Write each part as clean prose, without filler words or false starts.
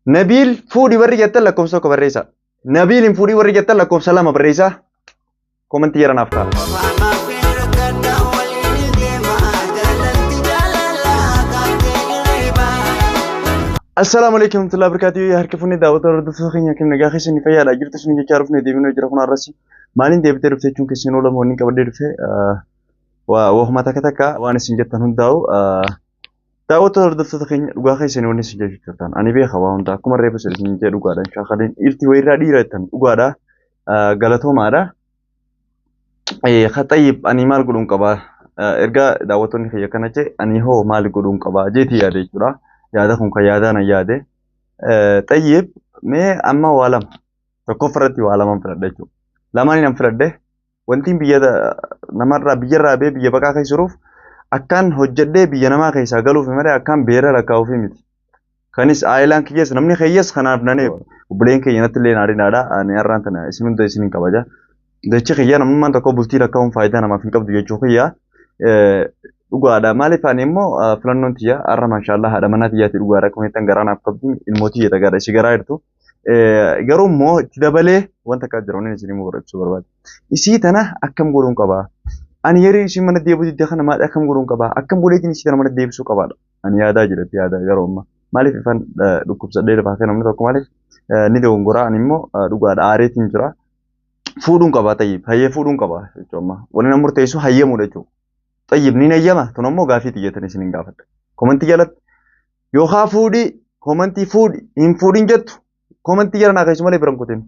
Nabiil fuudhi warri jettan lakkoofsa 1 barreessaa. Nabiil hin fuudhii warri jettan lakkoofsa 2 barreessaa. Komantii jara naaf kaa'a. Assalaamu alaikum warahmatullahi wabarakatuh. Yaa harka fuunee daawwattoota hordoftoota keenya akkam nagaa keessan ni fayyaadha. Jirtu isin jechaa dhufne deebinee jira kun har'as maaliin deebitee dhufte jechuun keessan oola wanni qabadhee dhufe waahuma takka takka waan isin jettan hundaa'u Daawwattoota hordoftoota keenya dhugaa keessanii wanni isin jechuu jirtan ani beeka waa hunda akkuma reefu isin isin jedhe dhugaadha hin shaakaliin dhiirti wayirraa dhiira jettan dhugaadha galatoomaadha. Khaxayyib ani maal godhuun qaba erga daawwattoonni kiyya kana jee ani hoo maal godhuun qaba jeetii yaade jechuudha. Yaada kun kan yaadaa nan yaade. Xayyib mee amma waa lama tokkoffaa irratti waa lamaan filadha jechuudha. Lamaaniin an filadhe Wantiin biyya namarraa biyyarraa bee biyya baqaa keessa jiruuf akkaan hojjedhee biyya namaa keessaa galuuf malee akkaan beera lakkaa'uuf miti. Kanis aayilaan kiyyees namni kiyyees kanaaf nan eegu. Obboleen keenya natti illee naarinaadha. Ani har'aan tana isin hunda isin hin kabaja. Jechi kiyya namummaan tokko bultii lakkaa'uun faayidaa namaaf hin qabdu jechuu kiyya. Dhugaadha. Maaliif ani immoo filannoon tiyya har'a maashaallah haadha manaa tiyyaati dhugaadha. Akkuma jettan garaa naaf qabdi ilmoo tiyya tagaadha ishii garaa jirtu. Garuu immoo itti dabalee wanta akka jira wanni isin immoo ibsuu barbaade. Isii tana akkam godhuun qaba? Ani yeroo isiin mana deebi'u didde kana maal akkam godhuun qaba? Akkam godheetiin isii tana mana deebisuu qabaadha? Ani yaadaa jira itti yaadaa yeroo ammaa. Maaliif ifan dhukkubsadhee lafaa kee namni tokko maaliif ni dogongoraa ani immoo dhugaadha aareetiin jira. Fuudhuun qaba tayyib hayyee fuudhuun qaba jechuudha amma. Wanni na murteessu hayyamuudha jechuudha. Tayyib ni hayyama tun ammoo gaafii xiyyeetan isin hin gaafadha. Komantii jalatti Yookaa fuudhi komantii fuudhi hin fuudhin jettu komantii jala naa keessu malee biran kutin.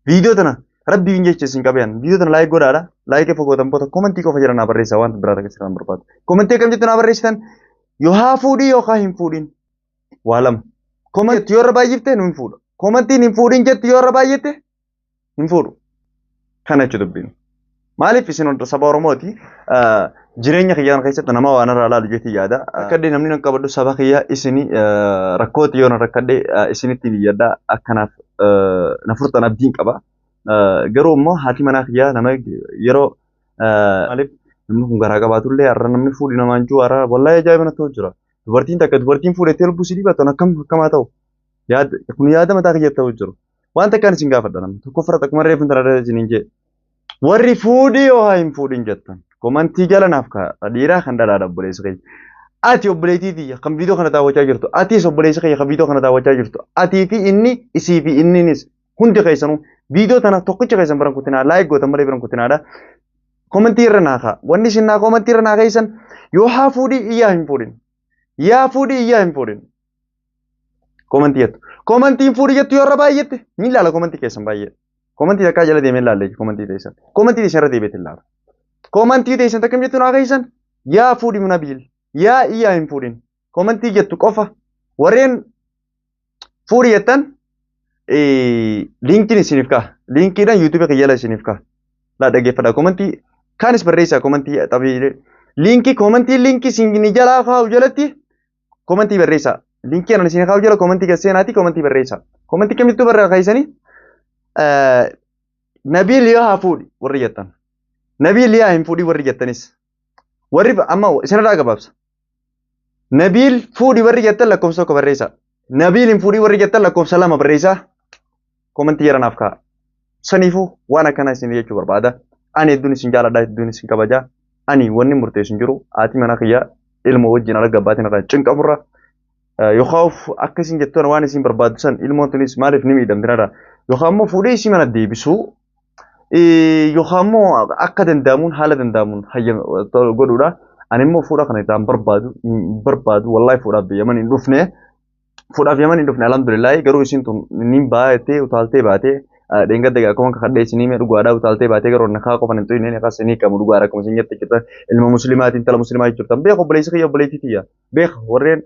Viidiyoo tana rabbiin jecha isin qabean viidiyoo tana laayik godhaadha laayik efa gootan booda komantii qofa jala naa barreessaa wanta biraa takka isin barbaadu. Komantii akkam jettu naa barreessitan yookaa fuudhi yookaa hin fuudhin waa lama. Komantii yoo irra baay'ifte nu hin fuudha. Komantiin hin fuudhin jettu yoo irra baay'atte hin fuudhu. Kana jechuudha dubbiin. Maaliif isin hunda saba Oromooti jireenya kiyya kana keessatti nama waan irraa ilaalu jeetii yaada. Rakkadhee namni nan qabadhu saba kiyya isini rakkooti yoo na rakkadhee isinitti hin iyyadha akkanaaf na furtan abdiin qaba. Garuu immoo haati manaa kiyyaa nama yeroo maaliif namni kun garaa qabaatullee har'a namni fuudhi namaan jiru har'a wallaahi ajaa'iba natti ta'u jira. Dubartiin takka dubartiin fuudhettee lubbuu si dhibattu akkam akkamaa ta'u yaada kun yaada mataa kiyya ta'u jiru. Waan takkaan isin gaafadha namni tokko fira akkuma reefu intala irra isiniin jee. Warri fuudhii yoo haa hin fuudhin jettan komantii jala naaf kaa'a dhiiraa kan dhalaadha obboleessa keenya. Ati obboleettii tiyya kan viidiyoo kana daawwachaa jirtu atis obboleessa keenya kan viidiyoo kana daawwachaa jirtu atii fi inni isii fi inninis hundi keessanuu viidiyoo tana tokkicha keessan biran kutinaa laayik gootan malee biran kutinaadha. Komantii irra naa kaa'a. Wanni isin naa komantii irra naa keessan yoo haa fuudhii iyyaa hin fuudhin. Yaa fuudhii iyyaa hin fuudhin. Komantii jettu. Komantiin fuudhi jettu yoo irra baay'atte ni ilaala komantii keessan baay'ee. Komantii takkaa jala deemee ilaalle komantii teessan. Komantii teessan irra deebi'eetti ilaala. Komantii teessan takkam jettu naa keessan yaa fuudhi nabiil yaa iyyaa hin fuudhin. Komantii jettu qofa warreen fuudhi jettan liinkiin isiniif ka'a. Liinkiidhaan yuutuubii kiyya jala isiniif ka'a. Laa dhaggeeffadha komantii kaanis barreessaa komantii xabii liinkii komantii liinkii isin jalaa kaa'u jalatti Komantii barreessaa. Linkii anan isin kaa'u jala komantii gad seenaatii komantii barreessaa. Komantii kamittuu barreessanii Nabiil yoo haa fuudhi warri jettan. Nabiil yaa hin fuudhi warri jettanis. Warri amma isinirraa gabaabsa. Nabiil fuudhi warri jettan lakkoofsa 1 barreessaa. Nabiil hin fuudhi warri jettan lakkoofsa 2 barreessaa. Komantii jara naaf kaa'a. Saniifuu waan akkanaa isin jechuu barbaada. Ani hedduun isin jaaladha, hedduun isin kabaja. Ani wanni murteessu hin jiru. Haati manaa kiyya ilmoo wajjin ala gabbaatiin irraa cinqamurra. Yookaan akka isin jettu waan isin barbaaddu san ilmoon tunis maaliif ni miidhamti narraa. Yookaan immoo fuudhee isii mana deebisuu. Yookaan immoo akka danda'amuun haala danda'amuun godhuudha. Ani immoo fuudha kana irraa hin barbaadu, hin barbaadu wallaahi fuudhaaf biyya mana hin dhufne. Fuudhaaf Yaman hin dhufne alhamdulillah garuu isin tun nin baatee utaaltee baatee dheengadda egaa akkuma kakadhee isin hime dhugaadhaa utaaltee baatee garuu nakaa qofan hin xuyne nakaa isin hiikamu dhugaadha akkuma isin jette jirtan ilma muslimaatiin intala muslimaa jirtan beeka obboleessi kiyya obboleettii tiyya beeka warreen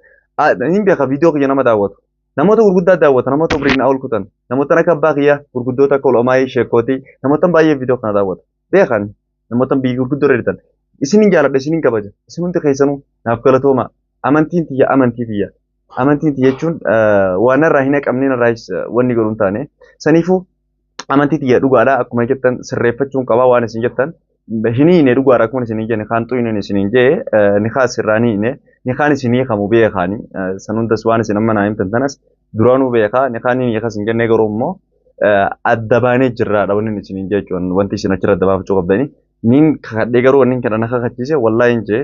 hin beeka viidiyoo kiyya nama daawwatu namoota gurguddaa daawwata namoota umriin ol kutan namoota akka abbaa kiyya gurguddoota akka ulamaayii sheekootii namoota baay'ee viidiyoo kana daawwata beekan namoota biyya gurguddoo irra jirtan isinin jaaladha isinin kabaja isin hundi keessanuu naaf galatoomaa amantiin tiyya amantii tiyya amantiin tiyya jechuun waan narraa hin haqamne narraayis wanni godhu hin taane saniifuu amantii tiyya dhugaadha akkuma jettan sirreeffachuun qabaa waan isin jettan hin hiine dhugaadha akkuma isin hin jenne kaan xuyinen isin hin jee ni kaas irraa ni hiine ni kaan isin hiikamu beekaani san hundas waan isin amma naa himtan tanas Duraanuu beekaa nikaan ni hiikas hin jennee garuu immoo adda baanee jirraadha wanni isiniin jechuun wanti isin achirra adda baafachuu qabdanii. Niin kakadhee garuu wanni kana na kakachiise wallaahi hin jee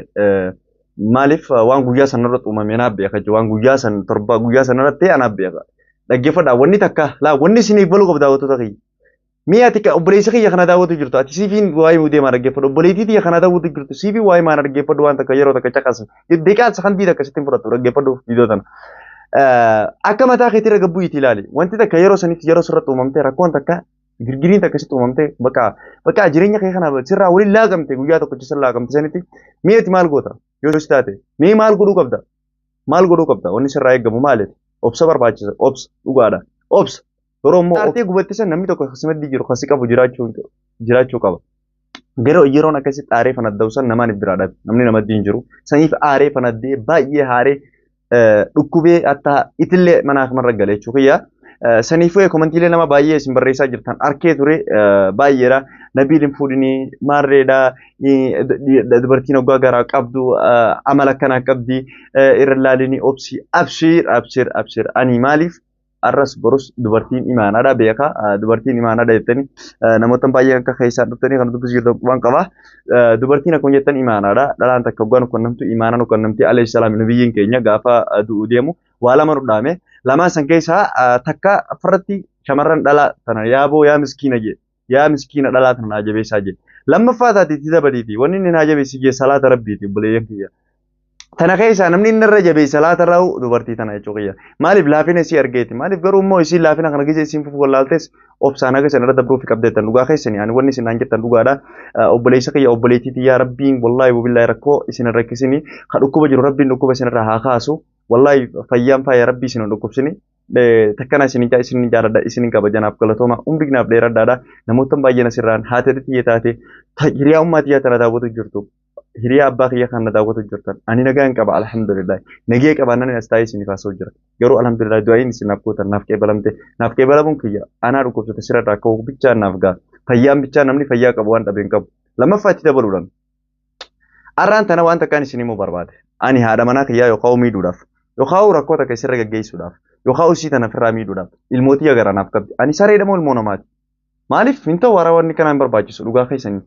maaliif waan guyyaa sanarratti uumame anaaf beeka jechuudha. Waan guyyaa san torba guyyaa sanarratti anaaf beeka. Dhaggeeffadhaa wanni takka laa wanni isiniif baluu qabda daawwattoota kiyya. Mee ati obboleessa kiyya kana daawwatu jirtu ati siifiin waa'ee deemaa dhaggeeffadhu obboleettii tiyya kana daawwatu jirtu siifiin waa'ee maan dhaggeeffadhu waan takka yeroo takka caqasa daqiiqaa sakandii takka sitti fudhattu dhaggeeffadhu viidiyoo tana. Akka mataa keetii irra gabbuu itti ilaali wanti takka yeroo sanitti yeroo sirratti uumamte rakkoon takka girgiriin takka sitti uumamte bakka bakka jireenya kee kana sirraa waliin laaqamte guyyaa tokko sirraa laaqamte sanitti mee ati maal goota yoo si taate mee maal godhuu qabda maal godhuu qabda wanni sirraa eegamu maali obsa barbaachisa obsa dhugaadha obsa. Yeroo immoo aartee gubatti san namni tokko akkasumatti jiru kasi qabu jiraachuu qaba. Garuu yeroon akkasitti aaree fanadda'u san namaan biraa dhabe namni namatti hin jiru. Saniif aaree fanaddee baay'ee haaree dhukkubee hatta itillee manaa kamarra gale jechuu kiyya. Saniifuu komantiilee nama baay'ee isin barreessaa jirtan arkee ture baay'eedha. Nabiil hin fuudhinii maarreedha dubartiin hoggaa garaa qabdu amala akkanaa qabdi irra laalinii obsi abshiir abshiir abshiir ani maaliif arras borus dubartiin imaanaadha beeka dubartiin imaanaadha jettanii namoota baay'ee akka keessaa dhuftanii kan dubbisu jirtan waan qaba dubartiin akkuma jettan imaanaadha dhalaan takka hoggaan qunnamtu imaanaan qunnamti alayhi salaam nabiyyiin keenya gaafa du'u deemu waa lama nu dhaame lamaan san keessaa takka farratti shamarran dhalaa tana yaaboo yaa miskiina jee yaa miskiina dhalaa tana naa jabeessaa jee lammaffaa taatiitti dabaliiti wanni inni naa jabeessi jee salaata rabbiiti obboleeyyan kiyya. Tana keessaa namni inni irra jabeessa salaata raa'u dubartii tana jechuu kiyya. Maaliif laafina isii argeeti? Maaliif garuu immoo isiin laafina kana keessa isiin fufu wallaaltes obsaan haga sana irra dabruuf qabdeettan dhugaa keessanii ani wanni isin naan jettan dhugaadha. Obboleessa kiyya obboleettii tiyyaa rabbiin wallaahi wabillaahi rakkoo isin hin rakkisini. Ka dhukkuba jiru rabbiin dhukkuba isin irraa haa kaasu. Wallaahi fayyaan faaya rabbii isin hin dhukkubsini. Takkana isin isin jaaladha isin kabajanaaf galatooma umrii naaf dheeradhaadha. Namoota baay'een asirraan haati tiyya taate hiriyaa ummaa tiyyaa tana daawwatu jirtu. Hiriyaa abbaa kiyya kan na daawwatu jirtan ani nagaa hin qaba alhamdulillah nagee qaba nan as taa'ee isiniif haasa'u jira garuu alhamdulillah du'aayin isin naaf gootan naaf qeebalamte naaf qeebalamuun kiyya anaa dhukkubsate sirra akka bichaa naaf ga'a fayyaan bichaa namni fayyaa qabu waan dhabe hin qabu lammaffaa itti dabaluudhaan arraan tana waan takkaan isin himuu barbaade ani haadha manaa kiyyaa yookaan miidhuudhaaf yookaan rakkoo takka isirra gaggeessuudhaaf yookaan isii tana ofirraa miidhuudhaaf ilmootii agaraa naaf qabdi ani sareedha moo ilmoo namaati maaliif hin ta'u waraa wanni kanaan barbaachisu dhugaa keessanii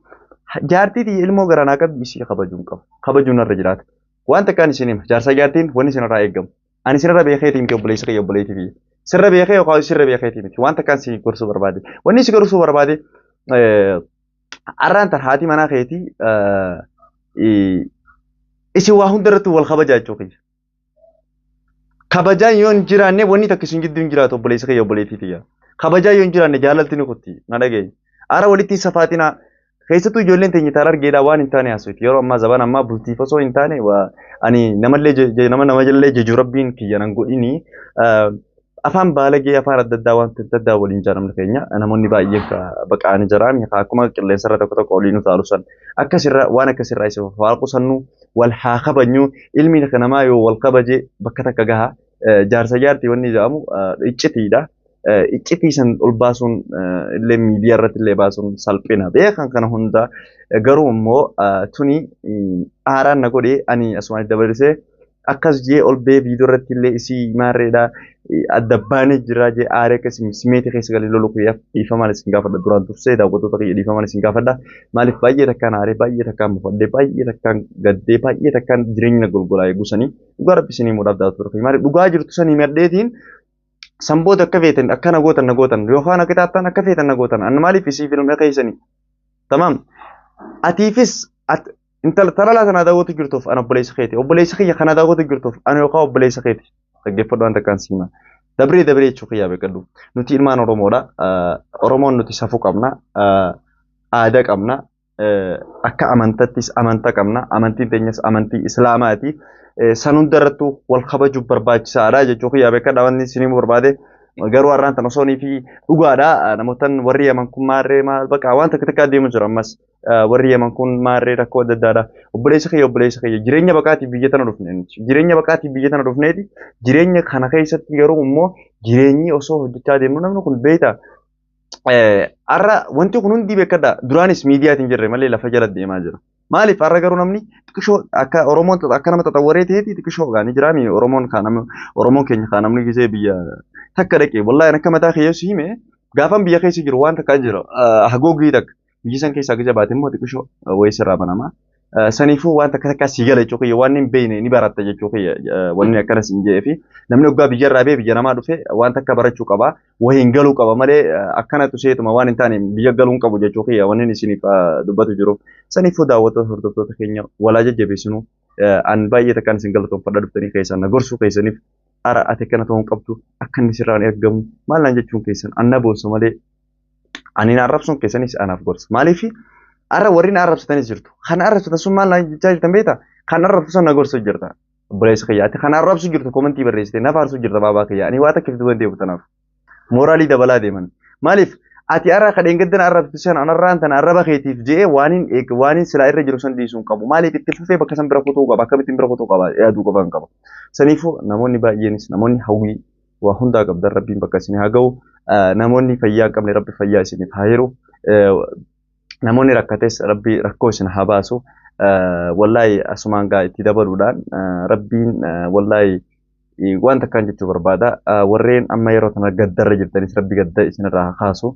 jaartii tiyya ilmoo garaa naa qabdi isii kabajuun qaba. Kabajuun irra jiraata. Waan takkaan isin hima. Jaarsa jaartiin wanni isin irraa eegamu. Ani isinirra beekeetii miti obboleessa kiyya obboleettii kiyya. Sirra beekee yookaan sirra beekeetii miti. Waan takkaan si gorsuu barbaade. Wanni si gorsuu barbaade arraan tan haati manaa keetii isin waa hundarratti wal kabajaa jechuu kiyya. Kabajaan yoo hin jiraanne wanni takka isin gidduu hin jiraatu obboleessa kiyya obboleettii kiyya. Kabajaan yoo hin jiraanne jaalalti ni kutti na dhageenya. Ara walitti safaatinaa keessattuu ijoolleen teenya taala argeedhaa waan hin taane haasofti. Yeroo ammaa zabana ammaa bultiif osoo hin taane ani namallee nama nama jallee jejuu rabbiin kiyya nan godhini afaan baalagee afaan adda addaa waan adda addaa waliin jaalamni keenya namoonni baay'een baqa'anii jiran akkuma qilleensarra tokko tokko oliin utaalu san akkasirra waan akkasirraa isa waa qusannu wal haa kabajnu ilmi namaa yoo wal kabaje bakka takka gaha jaarsa jaartii wanni jedhamu iccitiidha. Iccitii san ol baasuun illee miidiyaa irratti illee baasuun salphina beekan kana hunda garuu immoo tuni aaraan na godhe ani asumaan dabarsee akkas jee ol bee viidiyoo irratti illee isii maarreedha adda baanee jira jee aaree akkasii simeetii keessa galee lolu kiyyaaf dhiifamaan isin gaafadha duraan dursee daawwattoota kiyya dhiifamaan isin gaafadha maaliif baay'ee takkaan aaree baay'ee takkaan mufadhee baay'ee takkaan gaddee baay'ee takkaan jireenya golgolaa eegusanii dhugaa rabbi isinii muudhaaf daawwattoota maaliif dhugaa jirtu sanii madheetiin sanboota akka feetan akkana gootan na gootan yookaan akka taattan akka feetan na gootan anna maaliif isii filma keessanii tamaam atiifis intala talala kana daawwatu jirtuuf ana obboleessa keeti obboleessa kiyya kana daawwatu jirtuuf ana yookaan obboleessa keeti dhaggeeffadhu waan takkaan siima dabree dabree jechuu kiyyaa beekadhu nuti ilmaan Oromoodha Oromoon nuti safuu qabna aadaa qabna akka amantattis amanta qabna amantiin teenyas amantii islaamaati san hundarrattuu wal kabajuuf barbaachisaadha jechuu kiyyaa beekadha wanni isinii barbaade garuu har'aan tan osoo fi dhugaadha namootan warri yaman kun maarree maal baqa waan takka takka adeemu jira ammas warri yaman kun maarree rakkoo adda addaadha obboleessa kiyya obboleessa kiyya jireenya baqaatiif biyya tana dhufne jireenya baqaatiif biyya tana dhufneeti jireenya kana keessatti garuu immoo jireenyi osoo hojjechaa deemnu namni kun beekta har'a wanti kun hundi beekadha duraanis miidiyaatiin jirre malee lafa jala deemaa jira. Maaliif har'a garuu namni xiqqishoo akka Oromoon akka nama xaxawwaree ta'eeti xiqqishoo gaanii jiraami Oromoon kan nama Oromoon keenya kan namni gisee biyya Takka dhaqee wallaahi akka mataa kiyya si hime gaafan biyya keessa jiru waan takka jira haguuggii takka biyya san keessaa gija baate immoo xiqqishoo wayii sirraa banama. Saniifuu waan takka takka sii gala jechuu kiyya waan hin beekne ni baratta jechuu kiyya wanni akkana siin jedhee fi namni waggaa biyya irraa bee biyya namaa dhufe waan takka barachuu qaba wayii hin galuu qaba malee akkana tuseetuma waan hin taane biyya galuu hin qabu jechuu kiyya wanni isiniif dubbatu jiru. Saniifuu daawwattoota hordoftoota keenya walaa jajjabeessinu an baay'ee takkaan isin galatoonfadha dhuftanii keessan na gorsuu keessaniif ara ati akkana ta'uu hin qabdu akka inni sirraan ergamu maal naan jechuun keessan an na boonsa malee ani na arrabsuun keessanis anaaf gorsa. Maaliif arra warri na arrabsatanis jirtu. Kan arrabsatan sun maal naan jechaa jirtan beektaa? Kan arrabsu sun na gorsu jirta. Obboleessa kiyya ati kan arrabsu jirtu komentii barreessite na faarsu jirta baabaa kiyya ani waa takka fiduu deemu tanaaf. Mooraalii dabalaa deeman. Maaliif ati arra kadheen gaddana arrabsitu san anarraan tana arraba keetiif je'ee waaniin eeg waaniin silaa irra jiru san dhiisuu hin qabu. Maaliif itti fufee bakka san bira kutuu qaba akkamittiin bira kutuu qaba yaaduu qaba hin qaba. Saniifuu namoonni baay'eenis namoonni hawwii waa hundaa qabdan rabbiin bakka isin haa ga'u. Namoonni fayyaa hin qabne rabbi fayyaa isiniif haa hiru. Namoonni rakkates rabbi rakkoo isin haa baasu. Wallaahi asumaan gaa itti dabaluudhaan rabbiin wallaahi waan takkaan jechuu barbaada. Warreen amma yeroo tana gaddarra jirtanis rabbi gadda isinirraa haa kaasu.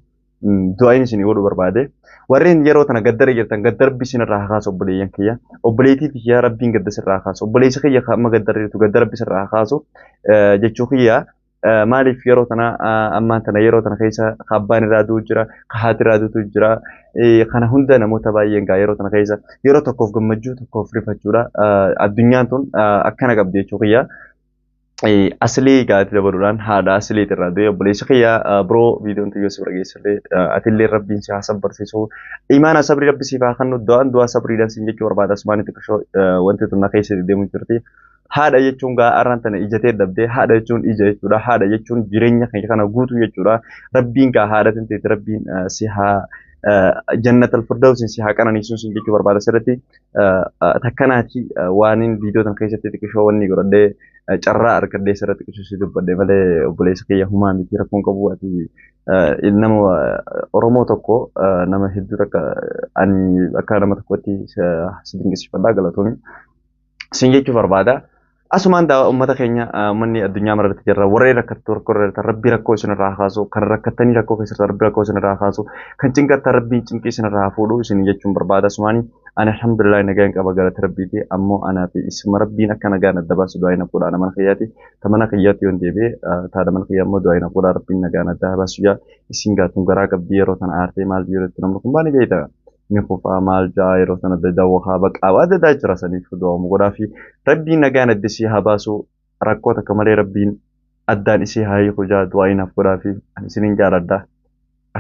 Du'aayin isinii godhuu barbaade. Warreen yeroo tana gaddarra jirtan gadda rabbi isinirraa haa kaasu obboleeyyan kiyya. Obboleettii kiyya rabbiin gadda sirraa haa kaasu. Obboleessi kiyya amma gaddarra jirtu gadda rabbi sirraa haa kaasu jechuu kiyya. Maaliif yeroo tana ammaan tana yeroo tana keessa ka abbaan irraa du'u jira, ka haati irraa du'utu jira. Kana hunda namoota baay'een gaa yeroo tana keessa yeroo tokkoof gammachuu tokkoof rifachuudha. Addunyaan tun akkana qabdi jechuu kiyya. Aslii gaati dabaluudhaan haadha asliit irraa du'e obboleessi kiyya biroo viidiyoon tuyyoo si bira geessallee atillee rabbiin si haa sabbarsiisu. Imaana sabrii rabbi siif haa kennu du'aan du'aa sabriidhaan siin jechuu barbaada asumaan itti qishoo wanti tun na keessa deemu jirti. Haadha jechuun gaa arraan tana ijatee dhabdee haadha jechuun ija jechuudha. Haadha jechuun jireenya keenya kana guutuu jechuudha. Rabbiin gaa haadha tanteeti rabbiin si haa jannatal firdawsiin si haa qananiisuun siin jechuu barbaada asirratti takkanaati waanin viidiyoo tana keessatti xiqqishoo wanni godhadhee carraa argadhee asirratti xiqqishoo si dubbadhe malee obboleessa kiyya humaa miti rakkoon qabu ati nama Oromoo tokko nama hedduu takka ani akka nama tokkotti si dinqisiifadha galatoomi siin jechuu barbaada. Asumaan daa uummata keenya uummanni addunyaa mararratti jirra warreen rakkattu rakkoo irra jirtan rabbi rakkoo isinirraa haa kaasu kan rakkattanii rakkoo keessa jirtan rabbi rakkoo isinirraa haa kaasu kan cinqattan rabbiin cinqii isinirraa haa fuudhu isin jechuun barbaada asumaani ani alhamdulillah nagaan qaba galata rabbiiti ammoo anaa fi isuma rabbiin akka nagaan adda baasu du'aa na godhaa mana kiyyaati ta mana kiyyaatti yoon deebi'e taadha mana kiyyaa immoo du'aa na godhaa rabbiin nagaan adda baasu yaa isin gaatuun garaa qabdii yeroo tana aartee maal yeroo itti namni kun baani beekta ni kufaa maal ja'a yeroo sana dadawwahaa baqaa waan adda addaa jira saniif du'aamu godhaa fi rabbiin nagaan adda isii haa baasu rakkoo takka malee rabbiin addaan isii haa hiiku jaa du'aa naaf godhaa fi ani isinin jaaladha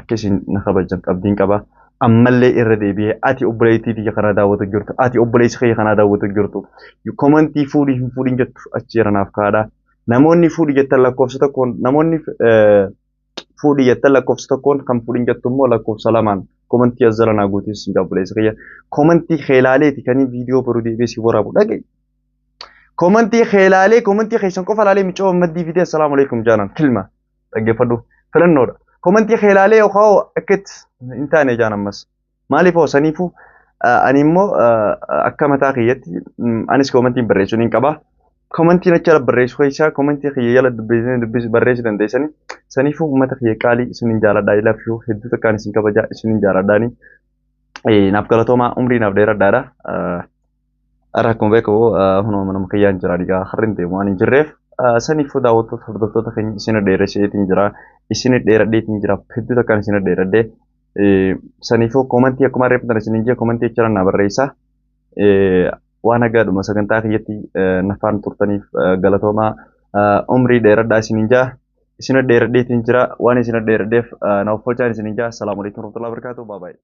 akka isin na kabajan qabdiin qaba. Ammallee irra deebi'ee ati obboleettii tiyya kanaa daawwatu jirtu ati obboleessi kiyya kanaa daawwatu jirtu komantii fuudhii hin fuudhin jettu achi jira naaf kaadha. Namoonni fuudhi jettan lakkoofsa tokkoon namoonni fuudhi jettan lakkoofsa tokkoon kan fuudhin jettu immoo lakkoofsa lamaan komantii as jala naa guutuu sin obboleessa kiyya. Komantii keelaaleeti kan viidiyoo boru deebi'ee si waraabu dhaga'i. Komantii keelaalee komantii keessan qofa laalee micoo maddii fidee assalaamu alaikum jaanan kilma dhaggeeffadhu filannoodha. Komantii keelaalee yookaan akkitti hin taane jaan ammas. Maaliif hoo saniifuu ani immoo akka mataa kiyyatti anis komantiin barreessuu ni qaba. Komantiin achi jala barreessuu keessaa komantii kiyya jala dubbisanii barreessuu dandeessanii saniifuu uummata kiyya qaalii isinin jaaladha. I love you hedduu takkaan isin kabaja isinin jaaladhaani. Naaf galatoomaa umrii naaf dheeradhaadha. Har'a akkuma beekamu hunuma manuma kiyyaan jira dhigaa harri hin deemu waan hin jirreef saniifuu daawwattoota hordoftoota keenya isin dheeresseetiin jira isin dheeradheetiin jira hedduu takkaan isin dheeradhee saniifuu komantii akkuma reeffantan isin jee komantii jechaan na barreessa. Waan hagaadhuma sagantaa kiyyatti nafaan turtaniif galatoomaa umrii dheeradhaa isinin jaa isin dheeradheetiin jira waan isin dheeradheef na offolchaan isinin jaa assalaamu alaikum warahmatullahi wabarakatuh bye bye.